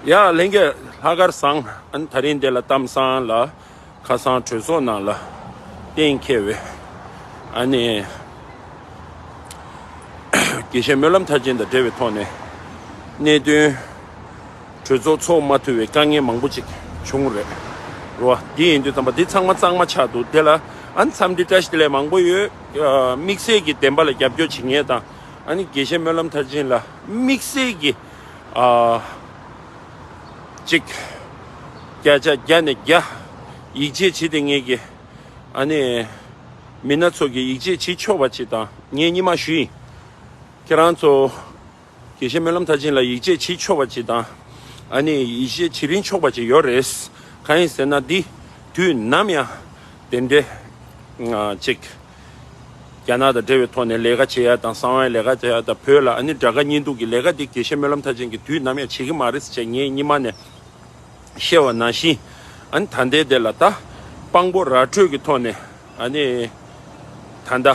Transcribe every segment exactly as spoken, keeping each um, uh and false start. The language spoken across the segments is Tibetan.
ཡ་ལྷན་རྒྱས་ལྷག་དཀར་བཟང་། ཨ་ནི་ད་རིང་འདི་ལ་གཏམ་བཟང་ལ་ཁ་སང་གྲོས་ཚོགས་ནང་ལ་གཏན་འཁེལ་བའི་ཨ་ནི་དགེ་བཤེས་སྨོན་ལམ་མཐར་ཕྱིན་དང་འབྲེལ་བའི་ཐོག་ནས་གནད་དོན། གྲོས་ཚོགས་ཚོགས་མ་ཐུབ་པའི་དཀའ་ངལ་མང་པོ་ཅིག་བྱུང་རེད། རེད་བ། འདི་ཡིན་དུས་ཙམ་པ་འདི་ཚང་མ་གཙང་མ་ཆགས་འདུག་དེ་ལ་ཨ་ནི་འཚམས་འདྲི་བཀྲ་ཤིས་བདེ་ལེགས་མང་པོ་ཡོད། དམིགས་བསལ་གྱི་བདེན་པ་ལ་རྒྱབ་སྐྱོར་བྱེད་མཁན་དང་། ཨ་ནི་དགེ་བཤེས་སྨོན་ལམ་མཐར་ཕྱིན་ལ་དམིགས་བསལ་གྱི་ཨ་ཅིག་བརྒྱ་ཆ་བརྒྱ་ནས་བརྒྱ་ཡིད་ཆེས་བྱེད་བསྡད་མཁན་གྱི་ཨ་ནི་མི་སྣ་ཚོ་གི་ཡིད་ཆེས་བྱེད་ཆོག་པ་ཅིག་དང་། ངས་སྔོན་མ་ཞུས་ཡིན། ཁྱེད་རང་ཚོ་དགེ་བཤེས་སྨོན་ལམ་མཐར་ཕྱིན་ལ་ཡིད་ཆེས་བྱེད་ཆོག་པ་ཅིག་དང་། ཨ་ནི་ཡིད་ཆེས་བྱེད་རིན་ཆོག་པ་ཅིག་ཡོད་རེད། གང་ཡིན་ཟེར་ན་འདི་དུས་ནམ་ཡང་དེ་འདྲའི་ཅིག་རྒྱ་ནག་དང་འབྲེལ་བའི་ཐོག་ནས་ལས་ཀ་བྱེད་ཡ་དང་། གསང་བའི་ལས་ཀ་བྱེད་ཡ་དང་། བོད་ལ་ཨ་ནི་དགྲ་དགའ་གཉེན་སྡུག་གི་ལས་ཀ་འདི་དགེ་བཤེས་སྨོན་ལམ་མཐར་ཕྱིན་གྱིས་དུས་ནམ་ཡང་བྱེད་ཀྱི་མ་རེད་ཟེར་བྱས་ངས་སྔོན་མ་ནས་བཤད་པ་ནང་བཞིན། ཨ་ནི་ད་ལྟའི་དེ་ལ་ད་དཔང་པོ་ར་སྤྲོད་ཀྱི་ཐོག་ནས་ཨ་ནི་ད་ལྟ་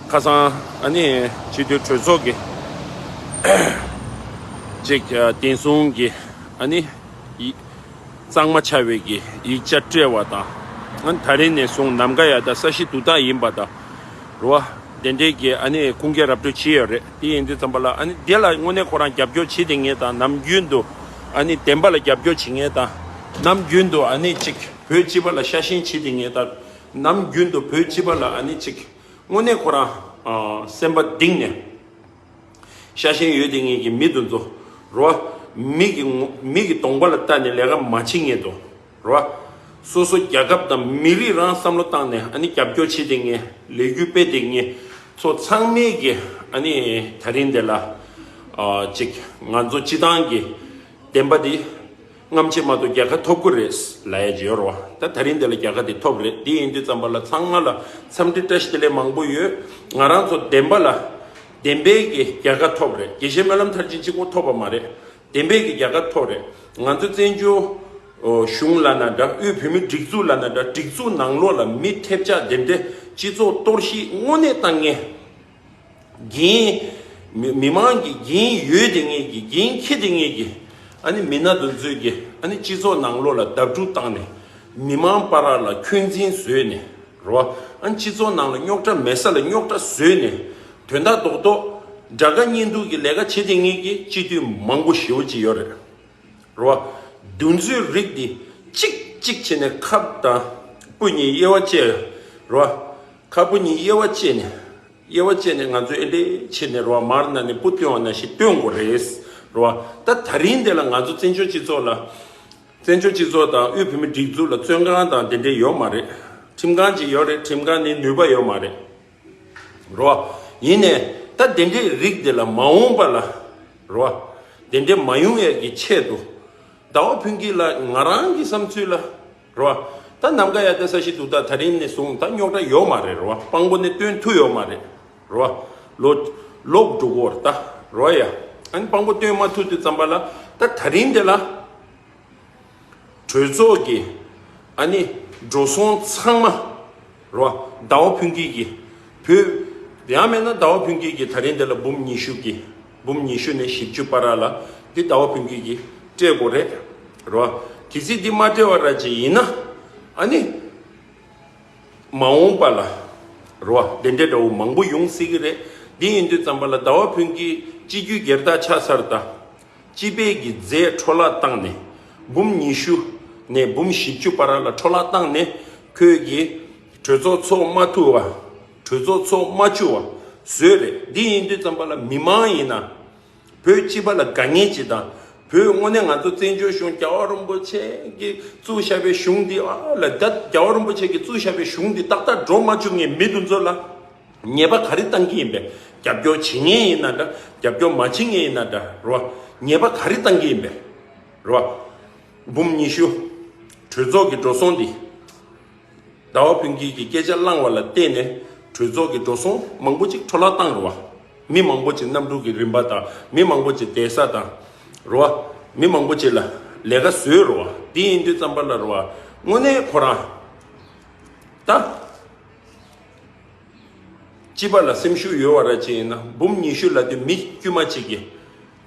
ཁ་སང་ཨ་ནི་སྤྱི་འཐུས་གྲོས་ཚོགས་ཀྱི་ཅིག་བདེན་སྲུང་གི་ཨ་ནི་ཡི་གཙང་མ་ཆགས་པའི་གི་ཡིག་ཆ་སྤྲད་པ་དང་། ཨ་ནི་ད་རིང་ནས་བཟུང་ནམ་མཁའ་ཡ་ད་ས་གཞི་དུ་རྟགས་ཡིན་པ་དང་། རེད་བ། དེ་འདྲའི་གི་ཨ་ནི་ཁུངས་སྐྱེལ་ར་སྤྲོད་བྱས་ཡོད་རེད། དེ་ཡིན་དུས་ཙམ་པ་ལ་ཨ་ནི་དེ་ལ་དངོས་གནས་ཁོ་རང་རྒྱབ་སྐྱོར་བྱེད་བསྡད་མཁན་དང་། ནམ་རྒྱུན་དུ་ཨ་ནི་བདེན་པ་ལ་རྒྱབ་སྐྱོར་བྱེད་མཁན་དང་། ནམ་རྒྱུན་དུ་ཨ་ནི་ཅིག་བོད་སྤྱི་པ་ལ་ཤ་ཞེན་བྱེད་བསྡད་མཁན་དང་། ནམ་རྒྱུན་དུ་བོད་སྤྱི་པ་ལ་ཨ་ནི་ཅིག་དངོས་གནས་ཁོ་རང་ཨ་སེམས་པ་གཏིང་ནས་ཤ་ཞེན་ཡོད་བསྡད་མཁན་གྱི་མི་དེ་ཚོ། རེད་བ། མི་གི་ངོ་མི་གི་གདོང་པ་ལ་ལྟ་ནས་ལས་ཀ་མ་བྱེད་མཁན་དེ་ཚོ། རེད་བ། སོ་སོ་རྒྱལ་ཁབ་དང་མི་རིགས་རང་བསམ་བློ་བཏང་ནས་ཨ་ནི་རྒྱབ་སྐྱོར་བྱེད་བསྡད་མཁན། ལས་འགུལ་སྤེལ་བསྡད་མཁན་ཚོ་ཚང་མས་ཀྱི་ཨ་ནི་ད་རིང་འདི་ལ་ཨ་ཅིག་ང་ཚོ་སྤྱི་བཏང་གི་བདེན་པ་འདི་སྔ་ཕྱི་མ་གཏོགས་རྒྱལ་ཁ་ཐོབ་ཀྱི་རེད་ལབ་ཡ་ཅིག་ཡོད་རེད་བ། ད་ད་རིང་འདི་ལ་རྒྱལ་ཁ་འདི་ཐོབ་རེད། འདི་ཡིན་དུས་ཙམ་པ་ལ་ཚང་མ་ལ་འཚམས་འདྲི་བཀྲ་ཤིས་བདེ་ལེགས་མང་པོ་ཡོད། ང་རང་ཚོ་བདེན་པ་ལ་བདེན་པའི་གི་རྒྱལ་ཁ་ཐོབ་རེད། དགེ་བཤེས་སྨོན་ལམ་མཐར་ཕྱིན་གཅིག་པོ་ཐོབ་པ་མ་རེད། བདེན་པའི་གི་རྒྱལ་ཁ་ཐོབ་རེད། ང་ཚོ་བཙན་བྱོལ་ཨོ་གཞུང་ལབ་ན་འདྲ། དབུས་བོད་མིའི་སྒྲིག་འཛུགས་ལབ་ན་འདྲ། སྒྲིག་འཛུགས་ནང་ལོགས་ལ་མི་ཐེབས་ཆག་དེ་འདྲའི་སྤྱི་ཚོགས་གཏོར་བཤིག་དངོས་གནས་བཏང་མཁན། འགན། མི་མི་མང་གི་འགན་ཡོད་བསྡད་མཁན་གྱི། འགན་འཁྱེར་བསྡད་མཁན་གྱི་ཨ་ནི་མི་སྣ་དེ་ཚོས་ཀྱི་ཨ་ནི་སྤྱི་ཚོགས་ནང་ལོགས་ལ་བརྡབ་འཁྲུག་བཏང་ནས། མི་མང་བར་ལ་འཁོན་འཛིན་བཟོས་ནས། རེད་བ། ཨ་ནི་སྤྱི་ཚོགས་ནང་ལ་རྙོག་དྲ་མེད་ས་ལ་རྙོག་དྲ་བཟོས་ནས། དོན་དག་རྡོག་རྡོག་དགྲ་དགའ་གཉེན་སྡུག་གི་ལས་ཀ་བྱེད་བསྡད་མཁན་གྱི་སྤྱི་འཐུས་མང་པོ་ཞེ་པོ་ཅིག་ཡོད་རེད། རེད་བ། འདུ་འཛོམས་རིགས་འདི་གཅིག་གཅིག་བྱས་ནས་ཁ་དང་སྤུ་གཉིས་དབྱེ་བ་བཅད། རེད་བ། ཁ་སྤུ་གཉིས་དབྱེ་བ་བཅད་ནས། དབྱེ་བ་བཅད་ནས་ང་ཚོས་ཨེ་འདྲས་བྱས་ནས་རེད་བ། མར་ན་ནས་སྤུ་བཏོན་པ་ནང་བཞིན་བཏོན་དགོས་རེད། རེད་བ། ད་ད་རིང་འདི་ལ་ང་ཚོ་བཙན་བྱོལ་སྤྱི་ཚོགས་ལ། བཙན་བྱོལ་སྤྱི་ཚོགས་དང་དབུས་བོད་མིའི་སྒྲིག་འཛུགས་ལ་བཙོན་ཁང་དང་དེ་འདྲས་ཡོད་མ་རེད། ཁྲིམས་ཁང་ཅིག་ཡོད་རེད། ཁྲིམས་ཁང་ནི་ནུས་པ་ཡོད་མ་རེད། རོ། ཡིན་ནས་ད་དེ་འདྲའི་རིགས་དེ་ལ་མ་འོངས་པ་ལ། རོ། དེ་འདྲའི་མ་ཡོང་ཡས་ཀྱི་ཆེད་དུ། ཟླ་བ་ཕུན་སྐྱིད་ལ་ང་རང་གི་བསམ་ཚུལ་ལ། རོ། ད་ནམ་མཁའ་ཡ་ད་ས་གཞི་དུ་ད་ད་རིང་ནས་བཟུང་ད་རྙོག་དྲ་ཡོད་མ་རེད། རོ། དཔང་པོ་ནས་སྟོན་ཐུབ་ཡོད་མ་རེད། རོ། ལོ། ལོག་འགྲོ་གི་ཡོད་རེད་ད། རོ་ཡ། ཨ་ནི་དཔང་པོ་སྟོན་མ་ཐུབ་དུས་ཙམ་པ་ལ་ད་ད་རིང་དེ་ལ། གྲོས་ཚོགས་ཀྱི་ཨ་ནི་འགྲོ་སོང་ཚང་མ་རོ། ཟླ་བ་ཕུན་སྐྱིད་ཀྱིས་བོད། ཡང་མིན་ན་ཟླ་བ་ཕུན་སྐྱིད་ཀྱིས་ད་རིང་འདི་ལ་འབུམ་ཉི་ཤུ་གི། འབུམ་ཉི་ཤུ་ནས་བཞི་བཅུ་བར་ལ་འདི་ཟླ་བ་ཕུན་སྐྱིད་ཀྱིས་སྤྲད་དགོས་རེད། རོ། གལ་སྲིད་འདི་མ་སྤྲད་པ་ར་ཅིག་ཡིན་ན་ཨ་ནི། མ་འོངས་པ་ལ། རོ། དེ་འདྲའི་འདྲ་བོ་མང་པོ་ཡོང་སྲིད་ཀྱི་རེད། འདི་ཡིན་དུས་ཙམ་པ་ལ་ཟླ་བ་ཕུན་སྐྱིད་སྤྱི་རྒྱུ་སྒེར་བདག་ཆགས་ཚར་ད། སྤྱི་པའི་གི་རྫས་འཕྲོ་བརླག་བཏང་ནས། འབུམ་ཉི་ཤུ་ནས་འབུམ་བཞི་བཅུ་བར་ལ་འཕྲོ་བརླག་བཏང་ནས། ཁོས་ཀྱི་གྲོས་ཚོགས་ཚོགས་མ་ཐུབ་པ། གྲོས་ཚོགས་ཚོགས་མ་བཅུག་པ་བཟོས་རེད། འདི་ཡིན་དུས་ཙམ་པ་ལ་མི་མང་ཡིན་ན། བོད་སྤྱི་པ་ལ་དགའ་ངེས་ཅིག་དང་། བོད་དངོས་གནས་ང་ཚོ་བཙན་བྱོལ་གཞུང་རྒྱལ་བ་རིན་པོ་ཆེ་གིས་བཙུགས་བཞག་པའི་གཞུང་འདི་ཨ་ལ་ད་རྒྱལ་བ་རིན་པོ་ཆེ་གིས་བཙུགས་བཞག་པའི་གཞུང་འདི་ཏག་ཏག་འགྲོ་མ་བཅུག་མཁན་མི་དེ་ཚོ་ལ། ཉེས་པ་ག་རེ་བཏང་གི་ཡིན་པས། རྒྱབ་སྐྱོར་བྱེད་མཁན་ཡིན་ན་འདྲ། རྒྱབ་སྐྱོར་མ་བྱེད་མཁན་ཡིན་ན་འདྲ། རོ། ཉེས་པ་ག་རེ་བཏང་གི་ཡིན་པས། རོ། འབུམ་ཉི་ཤུ། གྲོས་ཚོགས་ཀྱི་འགྲོ་སོང་འདི། ཟླ་བ་ཕུན་སྐྱིད་ཀྱིས་སྐད་ཆ་བླངས་པ་ལ་བརྟེན་ནས་གྲོས་ཚོགས་ཀྱི་འགྲོ་སོང་མང་པོ་ཅིག་འཕྲོ་བརླག་བཏང་རོ་བ། མི་མང་པོ་ཅིག་གནམ་གྲུ་གི་རིན་པ་དང་། མི་མང་པོ་ཅིག་བསྡད་ས་དང་། རོ་བ། མི་མང་པོ་ཅིག་ལ་ལས་ཀ་བཟོས་རོ་བ། དེ་ཡིན་དུས་ཙམ་པ་ལ་རོ་བ། དངོས་གནས་ཁོ་རང་ད། སྤྱི་པ་ལ་སེམས་ཤུགས་ཡོད་པ་ར་ཅིག་ཡིན་ན། འབུམ་ཉི་ཤུ་ལབ་དུས་མི་དཀྱུས་མ་ཅིག་གིས།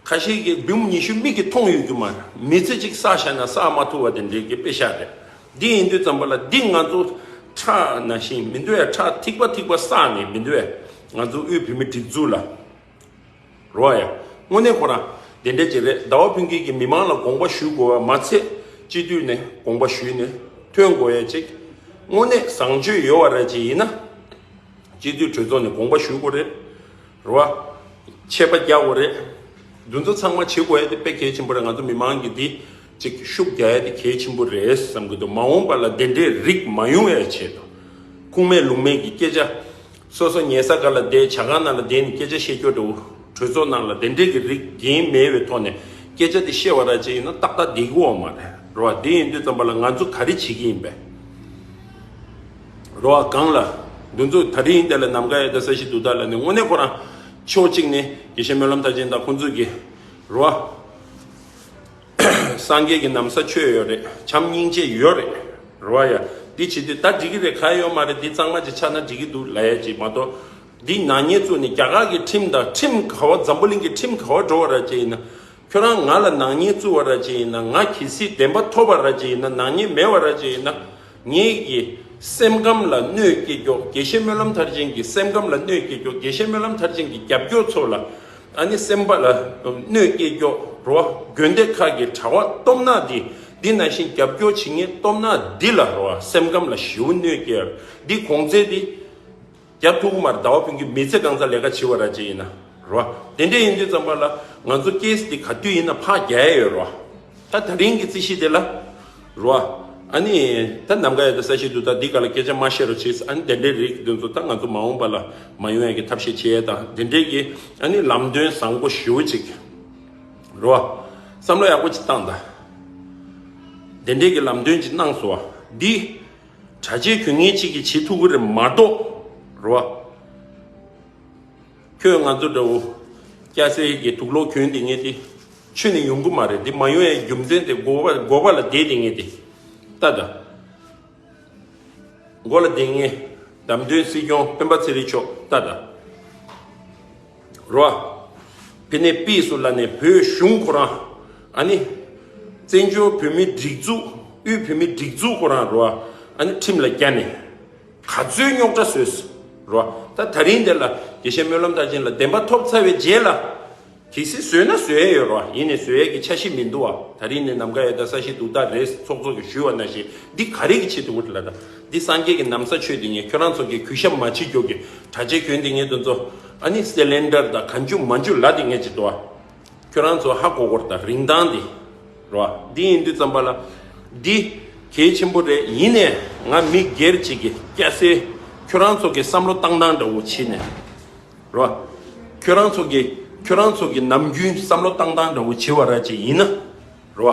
ཁ་ཤས་ཀྱིས་བུམོ་ཉི་ཤུ་མིག་གིས་མཐོང་ཡོད་རྒྱུ་མ་རེད། མི་ཚེ་གཅིག་བསགས་བཞག་ན་བསགས་མ་ཐུབ་པ་དེ་འདྲའི་གི་དཔེ་ཤ་རེད། འདི་ཡིན་དུས་ཙམ་པ་ལ་འདི་ང་ཚོ་ཁྲག་ནང་བཞིན་མི་འདུག་ཡ། ཁྲག་ཐིགས་པ་ཐིགས་པ་བསགས་ནས་མི་འདུག་ཡ། ང་ཚོ་དབུས་བོད་མི་སྒྲིག་འཛུགས་ལ། རོ་ཡ། དངོས་གནས་ཁོ་རང་དེ་འདྲ་ཅིག་རེད། ཟླ་བ་ཕུན་སྐྱིད་ཀྱིས་མི་མང་ལ་དགོངས་པ་ཞུ་དགོས་པ་མ་ཚད། སྤྱི་འཐུས་ནས་དགོངས་པ་ཞུས་ནས་ཐོན་དགོས་ཡ་ཅིག། དངོས་གནས་བཟང་སྤྱོད་ཡོད་པ་ར་ཅིག་ཡིན་ན། སྤྱི་འཐུས་གྲོས་ཚོགས་ནས་དགོངས་པ་ཞུ་དགོས་རེད། རོ་བ། ཆད་པ་རྒྱག་དགོས་རེད། འདི་ཚོ་ཚང་མ་བྱེད་དགོས་ཡ་དེ་དཔེ་གལ་ཆེན་པོ་རེད། ང་ཚོ་མི་མང་གི་འདི་ཅིག་ཤུགས་རྒྱག་ཡ་དེ་གལ་ཆེན་པོ་རེད་བསམ་གི་འདུག། མ་འོངས་པ་ལ་དེ་འདྲའི་རིགས་མ་ཡོང་ཡ་ཆེད་དུ། ཁུངས་མེད་ལུང་མེད་ཀྱི་སྐད་ཆ། སོ་སོ་ཉལ་ས་ག་ལ་བསྡད། ཇ་ཁང་ནང་ལ་བསྡད་ནས་སྐད་ཆ་བཤད་རྒྱུ་འདྲ་བོ། གྲོས་ཚོགས་ནང་ལ་དེ་འདྲས་ཀྱི་རིགས་འགན་མེད་པའི་ཐོག་ནས་སྐད་ཆ་དེ་བཤད་པ་ར་ཅིག་ཡིན་ན་ཏག་ཏག་བསྡད་ཀྱི་ཡོད་མ་རེད། རོ་བ། དེ་ཡིན་དུས་ཙམ་པ་ལ་ང་ཚོ་ག་རེ་བྱེད་ཀྱི་ཡིན་པས། རོ་བ། གང་ལ། འདི་ཚོ་དེ་རིང་འདི་ལ་ནམ་མཁའ་ཡ་དང་ས་གཞི་རྡུལ་དག་ལ་ནི་དངོས་གནས་ཁོ་རང་ཕྱོགས་གཅིག་ནས་དགེ་བཤེས་སྨོན་ལམ་མཐར་ཕྱིན་དང་ཁོང་ཚོས་ཀྱི། རོ་བ། སངས་རྒྱས་ཀྱི་ན་བཟའ་མཆོད་ཡོད་རེད། བྱམས་སྙིང་རྗེ་ཡོད་རེད། རེད་བ་ཡ། འདི་བྱེད་དུས་ད་འགྲིག་གི་རེད། ག་ཡོད་མ་རེད། འདི་གཙང་མ་ཅིག་ཆགས་ན་འགྲིག་གི་འདུག་ལབ་ཡ་ཅིག་མ་གཏོགས། འདི་ནག་ཉེས་བཙུགས་ནས་རྒྱ་གར་གྱི་ཁྲིམས་དང་། ཁྲིམས་ག་བ། འཛམ་བུ་གླིང་གི་ཁྲིམས་ག་བ་འགྲོ་བ་ར་ཅིག་ཡིན་ན། ཁྱོད་རང་ང་ལ་ནག་ཉེས་བཙུགས་པ་ར་ཅིག་ཡིན་ན། ང་གལ་སྲིད་བདེན་པ་ཐོབ་པ་ར་ཅིག་ཡིན་ན། ནག་ཉེས་མེད་པ་ར་ཅིག་ཡིན་ན། ངེད་ཀྱི་སེམས་ཁམས་ལ་གནོད་སྐྱེལ་རྒྱུ། དགེ་བཤེས་སྨོན་ལམ་མཐར་ཕྱིན་གྱི་སེམས་ཁམས་ལ་གནོད་སྐྱེལ་རྒྱུ། དགེ་བཤེས་སྨོན་ལམ་མཐར་ཕྱིན་གྱི་རྒྱབ་སྐྱོར་ཚོ་ལ། ཨ་ནི་སེམས་པ་ལ་གནོད་སྐྱེལ་རྒྱུ་རོ། དགོན་སྡེ་ཁག་གི་གྲྭ་བ་སྟོབས་ནག་འདི། འདི་ནང་བཞིན་རྒྱབ་སྐྱོར་བྱེད་མཁན་སྟོབས་ནག་འདི་ལ་རོ། སེམས་ཁམས་ལ་ཞེ་པོ་གནོད་སྐྱེལ། འདི་གོང་ཚད་འདི་རྒྱབ་ཐུབ་ཀྱི་མ་རེད། ཟླ་བ་ཕུན་སྐྱིད་མི་ཚེ་གང་ཚ་ལས་ཀ་བྱེད་པ་ར་ཅིག་ཡིན་ན་རོ། དེ་འདྲ་ཡིན་དུས་ཙམ་པ་ལ་ང་ཚོ་ཀེ་སི་འདི་ག་དུས་ཡིན་ན་ཕར་རྒྱག་ཡ་ཡོད་རོ། ད་དེ་རིང་གི་རྩིས་གཞི་དེ་ལ། རོ། ཨ་ནི་ད་ནམ་མཁའ་ཡ་དང་ས་གཞི་རྡུལ་དག་འདི་ག་ལ་སྐད་ཆ་མ་བཤད་རོགས་བྱེད། ཨ་ནི་དེ་འདྲའི་རིགས་འདི་ཚོ་ད་ང་ཚོ་མ་འོངས་པ་ལ་མ་ཡོང་ཡ་གི་ཐབས་ཤེས་བྱེད་ཡ་དང་། དེ་འདྲའི་གི་ཨ་ནི་ལམ་སྟོན་བཟང་པོ་ཞེ་པོ་ཅིག། རོ། བསམ་བློ་ཡག་པོ་ཅིག་བཏང་དང་། དེ་འདྲའི་གི་ལམ་སྟོན་ཅིག་གནང་སོང་བ། འདི་གྲྭ་ཆས་གྱོན་མཁན་གཅིག་གིས་བྱེད་ཐུབ་ཀྱི་རེད་མ་གཏོགས། རོ། ཁྱོད་ང་ཚོ་འདྲ་བོ་སྐྱ་སེར་གྱི་དུག་ལོག་གྱོན་བསྡད་མཁན་དེ་ཁྱོན་ནས་ཡོང་གི་མ་རེད། འདི་མ་ཡོང་ཡའི་རྒྱུ་མཚན་དེ་འགོ་པ་འགོ་པ་ལ་བསྡད་བསྡད་མཁན་དེ། ལྟ་དང་། འགོ་ལ་བསྡད་མཁན་བདམས་ཐོན་སྲིད་སྐྱོང་སྤེན་པ་ཚེ་རིང་མཆོག་ལྟ་དང་། རོ། ཕི་ནས་པིས་སུ་ལ་ནས་བོད་གཞུང་ཁོ་རང་། ཨ་ནི། བཙན་བྱོལ་བོད་མིའི་སྒྲིག་འཛུགས། དབུས་བོད་མིའི་སྒྲིག་འཛུགས་ཁོ་རང་རོ། ཨ་ནི་ཁྲིམས་ལ་བརྒྱབ་ནས། ག་ཚོད་རྙོག་དྲ་བཟོས། རོ། ད་དེ་རིང་འདི་ལ་དགེ་བཤེས་སྨོན་ལམ་མཐར་ཕྱིན་ལ་བདེན་པ་ཐོབ་ཚར་བའི་རྗེས་ལ། གལ་སྲིད་བཟོས་ན་བཟོ་ཡས་ཡོད་རོ། ཡིན་ནའི་བཟོ་ཡས་ཀྱི་འཆར་གཞི་མི་འདུག་བ། དེ་རིང་ནས་ནམ་མཁའ་ཡ་དང་ས་གཞི་རྡུལ་དག་རེད། ཚོགས་གཙོ་གིས་ཞུས་པ་ནང་བཞིན་འདི་ག་རེ་གི་ཆེད་དུ་འོ་དེ་ལ་ད། འདི་སངས་རྒྱས་ཀྱི་ན་བཟའ་མཆོད་དེ་ངས་ཁྱོད་རང་ཚོ་གི་གུས་ཞབས་མ་བྱེད་རྒྱུ་གི་གྲྭ་ཆས་གྱོན་དེ་ངས་དེ་ཚོ། ཨ་ནི་སི་ལིན་ཌར་དང་གང་བྱུང་མང་བྱུང་ལ་དེ་ངས་ཅི་འདུག་བ། ཁྱོད་རང་ཚོ་ཧ་གོ་གོ་རེད་ད། རིན་ཐང་འདི། རོ། འདི་ཡིན་དུས་ཙམ་པ་ལ། འདི་གལ་ཆེན་པོ་རེད། ཡིན་ནའི་ང་མི་སྒེར་གཅིག་གི་སྐྱ་སེར། ཁྱོད་རང་ཚོ་གི་བསམ་བློ་བཏང་སྟངས་འདྲ་བོ་བྱས་ནས། རོ། ཁྱོད་རང་ཚོ་གི་ཁྱོད་རང་ཚོ་གི་ནམ་རྒྱུན་བསམ་བློ་བཏང་སྟངས་འདྲ་བོ་བྱས་པ་ར་ཅིག་ཡིན་ན། རོ།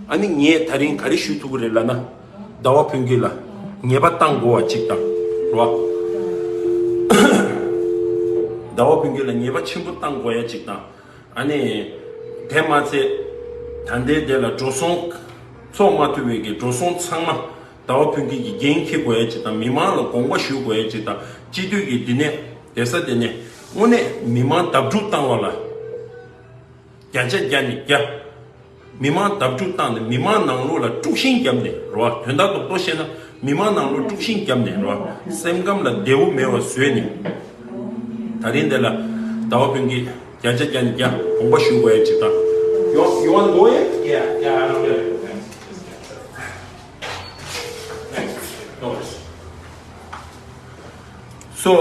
ཨ་ནི་ངས་དེ་རིང་ག་རེ་ཞུ་ཐུབ་ཀྱི་རེད་ལབ་ན། ཟླ་བ་ཕུན་སྐྱིད་ལ་ཉེས་པ་བཏང་དགོས་པ་ཅིག་དང་། རོ། ཟླ་བ་ཕུན་སྐྱིད་ལ་ཉེས་པ་ཆེན་པོ་བཏང་དགོས་ཡ་ཅིག་དང་། ཨ་ནི། དེ་མ་ཚད། ད་ལྟའི་དེ་ལ་འགྲོ་སོང་། འཚོགས་མ་ཐུབ་པའི་གི་འགྲོ་སོང་ཚང་མ་ཟླ་བ་ཕུན་སྐྱིད་ཀྱིས་འགན་འཁྱེར་དགོས་ཡ་ཅིག་དང་། མི་མང་ལ་དགོངས་པ་ཞུ་དགོས་ཡ་ཅིག་དང་། སྤྱི་འཐུས་ཀྱིས་འདི་ནས་བསྡད་ས་དེ་ནས་དངོས་གནས་མི་མང་བརྡབ་འཁྲུག་བཏང་བ་ལ་བརྒྱ་ཆ་བརྒྱ་ནས་བརྒྱ། མི་མང་བརྡབ་འཁྲུག་བཏང་ནས་མི་མང་ནང་ལོགས་ལ་དཀྲུག་ཤིང་བརྒྱབ་ནས་རོ། དོན་དག་རྡོག་རྡོག་བཤད་ན་མི་མང་ནང་ལོགས་དཀྲུག་ཤིང་བརྒྱབ་ནས་རོ། སེམས་ཁམས་ལ་བདེ་བོ་མེད་པ་བཟོས་ནས། ད་རིང་འདི་ལ་ཟླ་བ་ཕུན་སྐྱིད་བརྒྱ་ཆ་བརྒྱ་ནས་བརྒྱ་དགོངས་པ་ཞུ་དགོས་ཡ་ཅིག་དང་། You want, you want to go in? Yeah, yeah, I don't get it. Thanks. Thanks. No worries. So,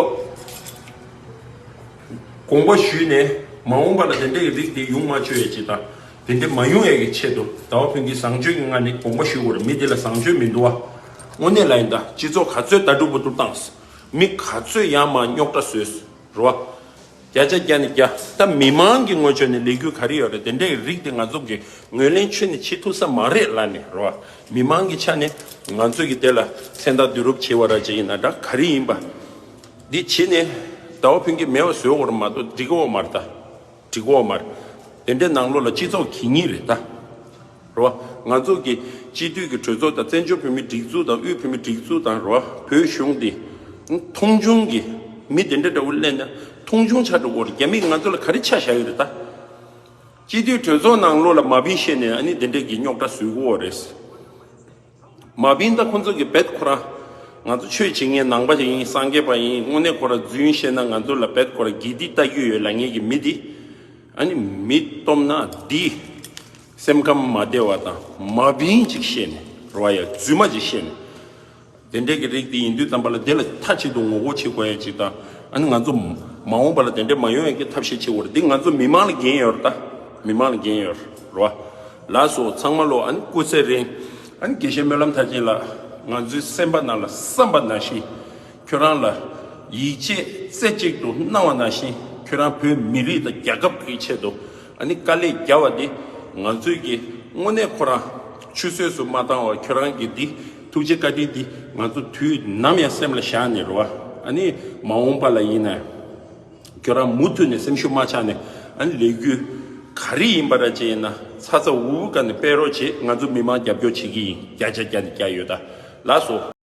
དགོངས་པ་ཞུས་ནས་མ་འོངས་པ་ལ་དེ་འདྲའི་རིགས་དེ་ཡོང་མ་བཅུག་ཡ་ཅིག་དང་། དེ་འདྲ་མ་ཡོང་ཡ་གི་ཆེད་དུ་ཟླ་བ་ཕུན་སྐྱིད་བཟང་སྤྱོད་ཀྱི་ངང་ནས་དགོངས་པ་ཞུ་དགོས་རེད། མི་དེ་ལ་བཟང་སྤྱོད་མི་འདུག་བ། དངོས་གནས་ལ་ཡིན་ད། སྤྱི་ཚོགས་ག་ཚོད་ད་དྲུག་པོ་དུ་བཏང་། མི་ག་ཚོད་ཡར་མར་རྙོག་དྲ་བཟོས། རོ། བརྒྱ་ཆ་བརྒྱ་ནས་བརྒྱ། ད་མི་མང་གི་ངོས་ཕྱོགས་ནས་ལས་འགུལ་ག་རེ་ཡོད་རེད། དེ་འདྲའི་རིགས་དེ་ང་ཚོ་གི་ངོས་ལེན་ཁྱོན་ནས་བྱེད་ཐུབ་ས་མ་རེད་ལབ་ནས་རོ། མི་མང་གི་ཆ་ནས་ང་ཚོ་གི་དེ་ལ་མཚན་རྟགས་བསྡུ་རུབ་བྱེད་པ་ར་ཅིག་ཡིན་ན་འདྲ་ག་རེ་ཡིན་པ། འདི་བྱེད་ནས་ཟླ་བ་ཕུན་སྐྱིད་མེད་པ་བཟོས་དགོས་རེད་མ་གཏོགས་འགྲིག་གི་ཡོད་མ་རེད་ད། འགྲིག་གི་ཡོད་མ་རེད། དེ་འདྲའི་ནང་ལོགས་ལ་སྤྱི་ཚོགས་གད་སྙིགས་རེད་ད། རེད་བ། ང་ཚོ་གི་སྤྱི་འཐུས་ཀྱི་གྲོས་ཚོགས་དང་བཙན་བྱོལ་བོད་མིའི་སྒྲིག་འཛུགས་དང་དབུས་བོད་མིའི་སྒྲིག་འཛུགས་དང་རེད་བ། བོད་གཞུང་འདི་མཐོང་ཆུང་གི་མི་དེ་འདྲ་འདྲ་བོ་སླེབས་ན་མཐོང་ཆུང་ཆགས་འགྲོ་གི་རེད། རྒྱ་མིས་ང་ཚོ་ལ་ག་རེ་ཆ་བཞག་གི་རེད་ད། སྤྱི་འཐུས་གྲོས་ཚོགས་ནང་ལོགས་ལ་མ་བིན་བཤད་ནས་ཨ་ནི་དེ་འདྲས་ཀྱི་རྙོག་དྲ་བཟོ་གི་ཡོད་རེད། མ་བིན་ད་ཁོང་ཚོ་གི་བེད་ཁོ་རང་ང་ཚོ་ཆོས་བྱེད་མཁན་ནང་པ་ཞིག་ཡིན། སངས་རྒྱས་པ་ཡིན། དངོས་གནས་ཁོ་རང་རྫུན་བཤད་ན་ང་ཚོ་ལ་བེད་ཁོ་རང་དགེ་སྡིག་ལྟ་རྒྱུ་ཡོད་ལབ་མཁན་གྱི་མི་འདི། ཨ་ནི་མི་སྟོབས་ན་འདི་སེམས་ཁམས་མ་བདེ་བ་དང་མ་བིན་ཅིག་བཤད་ནས་རོ་ཡ་རྫུན་མ་ཅིག་བཤད་ནས། དེ་འདྲས་ཀྱི་རིགས་དེ་ཡིན་དུས་ཙམ་པ་ལ་དེ་ལ་མཐའ་གཅིག་ཏུ་ངོ་རྒོལ་བྱེད་དགོས་ཡ་ཅིག་དང་། ཨ་ནི་ང་ཚོ་མ་འོངས་པ་ལ་དེ་འདྲས་མ་ཡོང་ཡ་གི་ཐབས་ཤེས་བྱེད་དགོས་རེད། འདི་ང་ཚོ་མི་མང་ལ་འགན་ཡོད་རེད་ད། མི་མང་ལ་འགན་ཡོད་རེད་བ། ལགས་སོ། ཚང་མ་ལོ་ཨ་ནི་སྐུ་ཚེ་རིང་། ཨ་ནི་དགེ་བཤེས་སྨོན་ལམ་མཐར་ཕྱིན་ལགས། ང་ཚོའི་སེམས་པ་ནང་ལ་བསམ་པ་ནང་བཞིན་ཁྱོད་རང་ལ་ཡིད་ཆེས་རྩེ་གཅིག་ཏུ་གནང་བ་ནང་བཞིན་ཁྱོད་རང་བོད་མི་རིགས་དང་རྒྱལ་ཁབ་ཀྱི་ཆེད་དུ་ཨ་ནི་དཀའ་ལས་བརྒྱབ་པ་འདི་ང་ཚོས་ཀྱི་དངོས་གནས་ཁོ་རང་ཆུད་ཟོས་སུ་མ་བཏང་བར་ཁྱོད་རང་གི་འདི་ཐུགས་རྗེ་བཀའ་དྲིན་འདི་ང་ཚོ་དུས་ནམ་ཡང་སེམས་ལ་བཞག་ནས་རོ། ཨ་ནི་མ་འོངས་པ་ལ་ཡིན་ན་ཁྱོད་རང་མུ་མཐུད་ནས་སེམས་ཤུགས་མ་ཆག་ནས་ཨ་ནི་ལས་འགུལ་ག་རེ་ཡིན་པ་ར་ཅེ་ཡིན་ན་ཚ་ཚ་འུར་འུར་བཀའ་ནས་སྤེལ་རོགས་བྱེད། ང་ཚོ་མི་མང་རྒྱབ་སྐྱོར་བྱེད་ཀྱི་ཡིན། བརྒྱ་ཆ་བརྒྱ་ནས་བརྒྱ་ཡོད་ད། ལགས་སོ།